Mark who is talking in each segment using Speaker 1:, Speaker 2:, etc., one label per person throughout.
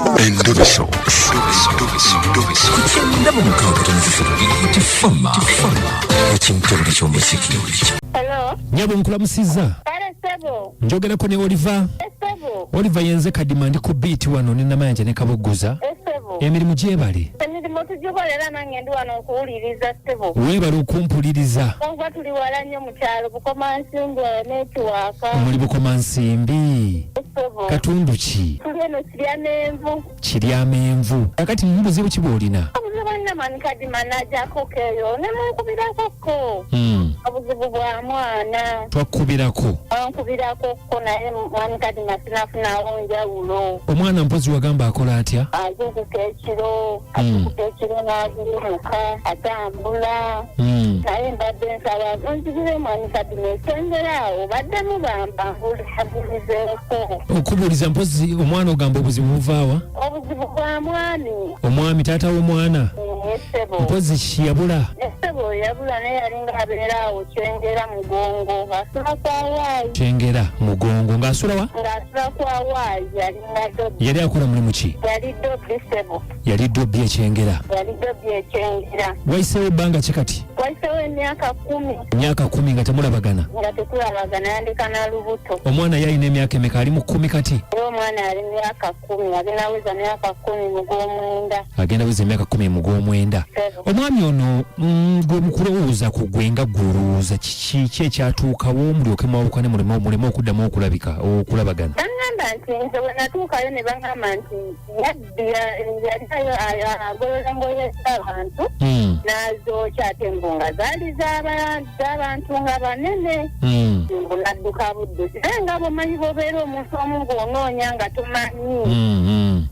Speaker 1: Endobeso.
Speaker 2: Ku 96.3 Tifama ekimtebule ky'omuziki.
Speaker 3: Hello.
Speaker 4: Nyabo, nkulamusizza.
Speaker 3: Kale ssebo.
Speaker 4: Njogerako ne Oliver?
Speaker 3: Essebo.
Speaker 4: Oliver, yenze Kadima, ndi ku beat wano ne Namayanja ne Kaboggoza.
Speaker 3: Essebo.
Speaker 4: Emirimu gyebale?
Speaker 3: Emirimu tugikolera, nange ndi wano okuwuliriza, ssebo.
Speaker 4: Weebale okumpuliriza.
Speaker 3: Kuba tuli wala nnyo mu kyalo Bukomansimbi n'ekiwaaka.
Speaker 4: Muli Bukomansimbi?
Speaker 3: Essebo.
Speaker 4: Katundu ki?
Speaker 3: Tuli eno Kiryamenvu.
Speaker 4: Kiryamenvu. Kakati mu buzibu ki bw'olina?
Speaker 3: Obuzibu alina, mani Kadima, najjako keeyo ne munkubirako ko. Obuzibu bwa mwana.
Speaker 4: Twakukubirako?
Speaker 3: Bankubirako ko, naye mwami Kadima, sinafunawo njawulo.
Speaker 4: Omwana mpozi wagamba akola atya?
Speaker 3: Azuukuka ekiro, azuukuka ekiro n'aguluka, atambula. Naye mbadde nsaba onzigire, mwami Kadima, esengera awo baddemu bambabulizeeko.
Speaker 4: Okubuuliza mpozi omwana, ogamba obuzibu buvaawa?
Speaker 3: Obuzibu bwa mwami.
Speaker 4: Omwami, taata w'omwana?
Speaker 3: Essebo.
Speaker 4: Mpozi kiyabula?
Speaker 3: Essebo, yabula, naye yalinga abeera awo Kyengera Mugongo, asula kwa Waayi.
Speaker 4: Kyengera Mugongo, ng'asula wa?
Speaker 3: Ng'asula kwa Waayi, yalinga dobi.
Speaker 4: Yali akola mulimu ki?
Speaker 3: Yali dobi, ssebo.
Speaker 4: Yali dobi ekyengera?
Speaker 3: Yali dobi ekyengera.
Speaker 4: Wayiseewo ebbanga ki kati?
Speaker 3: Wayiseewo emyaka 10.
Speaker 4: Emyaka 10 nga temulabagana?
Speaker 3: Nga tetulabagana, yandeka na lubuto.
Speaker 4: Omwana ye alina emyaka emeka? Ali mu 10 kati?
Speaker 3: Era omwana ali myaka 10, agenaweza myaka 10 mu gw'omwenda.
Speaker 4: Agenda weza emyaka 10 mu gw'omwenda.
Speaker 3: Ssebo.
Speaker 4: Omwami ono, gwe mukulowooza ku gwe nga gwe olowooza kiki ki ekyatuukawo mulyoke mwawukane, muleme okuddamu okulabika, okulabagana?
Speaker 3: Baŋŋamba nti nze bwe natuukayo ne baŋŋamba nti yaliayo agolola ngoye z'abantu n'azookya, ate mbu nga zaali z'abantu nga banene. Mbu nadduka buddusi, naye nga bwomanyi bw'obeera omuntu omu ng'onoonya nga tomanyi.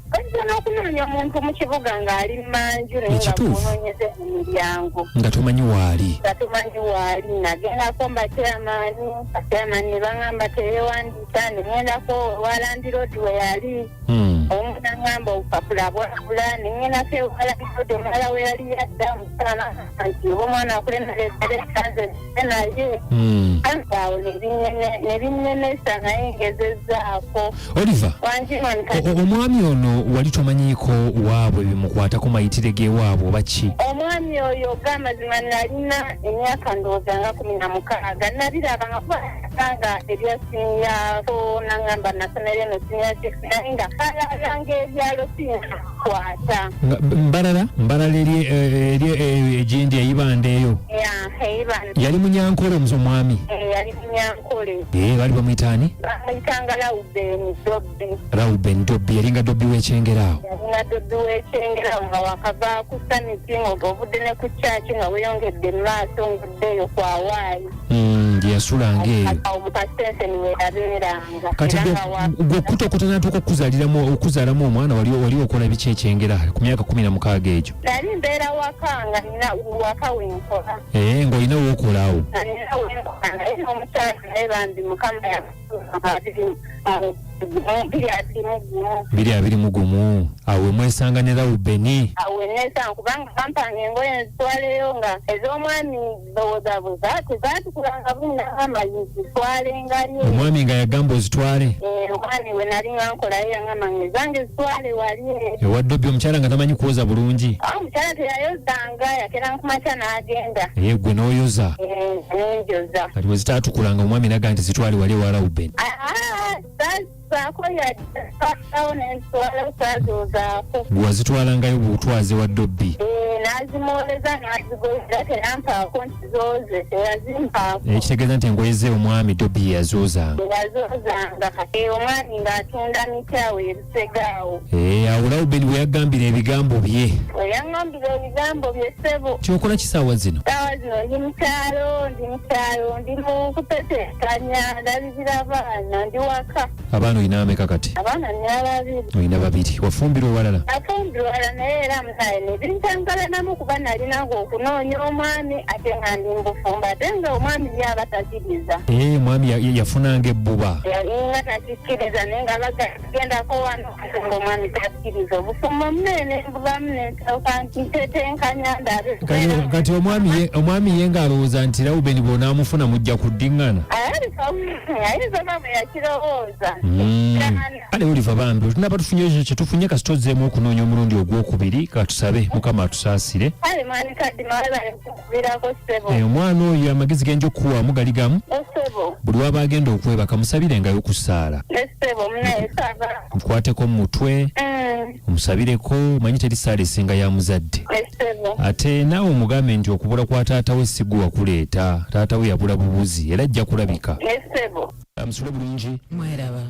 Speaker 3: Oyinza n'okunoonya omuntu mu kibuga ng'ali mmanju, naye nga bw'onoonyeza mu miryango
Speaker 4: nga tomanyi waali.
Speaker 3: Nga tomanyi waali. Nagendako mbakyamaani, bakyamaani ne baŋŋamba teyeewandiisa, ne ŋŋendako wa landlord we yali. Omu naŋŋamba obupapula bwabula, ne ŋŋendako ewa landlord omuwala we yali yadda, omukyala nti oba omwana akulemereza nze naye. Anti awo ne binnemesa, naye ngezezzaako.
Speaker 4: Oliver.
Speaker 3: Wangi.
Speaker 4: Omwami ono wali tomanyiiko waabwe, bimukwatako, mayitire g'ewaabwe oba ki?
Speaker 3: Omwami oyo, gamazima, nalina emyaka ndowooza nga 16, nabirabanga kuba nga ebya senior four, naŋŋamba nasomera eno senior six, naye nga alalanga ebyalo sinkwata.
Speaker 4: Nga Mbarara, Mbarara eri egindi eyibanda eyo?
Speaker 3: Eiba.
Speaker 4: Yali munyankole omuze omwami?
Speaker 3: Yali munyankole.
Speaker 4: Baali bamuyita ani?
Speaker 3: Bamuyitanga Lauben Dobbi.
Speaker 4: Rauben Dobbi, yalinga dobbi w'ekyengera awo?
Speaker 3: Yalinga dobbi w'ekyengera, nga wakava ku summit, nga ovudde ne ku kyaki, nga weyongedde mu maaso nguddeeyo kwa Waayi.
Speaker 4: Gye yasulanga eyo?
Speaker 3: Awo mu kasenseni we yabeeranga.
Speaker 4: Kati
Speaker 3: Era nga
Speaker 4: gwe okutokota natuuka okuzaaliramu omwana, wali okola biki ekyengera ku myaka 16 egyo?
Speaker 3: Nali mbeera waka, nga nina waka wenkola.
Speaker 4: Ng'olina wookola awo?
Speaker 3: Nga nina wenkola, naye n'omukyala naye bambi Mukama 2021.
Speaker 4: 2021, awo wemwesanga ne Raubeni?
Speaker 3: Awo wenesanga, kubanga bampanga engoye nzitwaleyo, nga ez'omwami ndowooza bwe tezatukulanga bunagamba zitwalengayo.
Speaker 4: Omwami nga yagamba ozitwale?
Speaker 3: Omwami we nali nga nkolayo yangamba nga ezange zitwale wali.
Speaker 4: Ewa dobbi. Omukyala nga tamanyi kwoza bulungi?
Speaker 3: Ah, omukyala teyayozanga, yakera nkumakya n'agenda.
Speaker 4: Naye gwe n'oyoza?
Speaker 3: Nenjoza.
Speaker 4: Kati bwe zitaatukulanga, omwami naga nti zitwale wali ewa Raubeni?
Speaker 3: Saako yaddeawo nenzitwala, saazozaako.
Speaker 4: Gwe wazitwalangayo butwaze wa dobbi?
Speaker 3: N'azimwoleza n'azigolera, terampaako nti zooze, teyazimpaako.
Speaker 4: Ekitegeeza nti engoye ze omwami dobbi ye yazoozanga?
Speaker 3: Yazoozanga. Kati omwami ng'atunda miti awo ebisegaawo.
Speaker 4: Awo Raubeni bwe yagambira ebigambo bye?
Speaker 3: We yaŋŋambira ebigambo bye, ssebo.
Speaker 4: Kyokola kisaawa zino?
Speaker 3: Saawa zino ndi mukyalo, ndi mukyalo, ndi mu kutetenkanya, ndabirira abaana, ndi waka.
Speaker 4: Abaana olina ameka kati?
Speaker 3: Abaana nina babiri.
Speaker 4: Olina babiri. Wafumbirwa ewalala?
Speaker 3: Afumbirwala, naye era munaye nebintangalanamu, kuba nalinanga okunoonya omwami ate nga ndi mubufumbo, ate nga omwami yaba takiriza.
Speaker 4: Omwami yafunanga ebbuba?
Speaker 3: Yalinga takikkiriza, naye nga bagendako wano, ate nga omwami takkiriza obufumbo munene, nbubamu nensooka ntetenkanya ndabe.
Speaker 4: Kati omwami ye ng'alowooza nti Raubeni bw'onaamufuna mujja kuddiŋŋana?
Speaker 3: Alabika ayinza oba bwe yakirowooza.
Speaker 4: Kale Oliver bambi, tunaba tufunye ekyo kyetufunye, kasita ozzeemu okunoonya omulundi ogwokubiri. Katusabe Mukama atusaasire.
Speaker 3: Kale mwami Kadima, webale kukubirako ssebo.
Speaker 4: Eh, omwana oyo amagezi genja okukuwaamu gali gamu.
Speaker 3: Essebo.
Speaker 4: Buli waba agenda okwebaka, musabirengayo ku ssaala.
Speaker 3: Essebo, munaye saba.
Speaker 4: Mukwateko mu mutwe, omusabireko. Omanyi teri ssaala esinga ya muzadde.
Speaker 3: Essebo.
Speaker 4: Ate naawe omugambe nti okubula kwa taata we si gwe wakuleeta, taata we yabula bubuzi, era ajja kulabika.
Speaker 3: Essebo.
Speaker 4: Musule bulungi.
Speaker 1: Mweraba.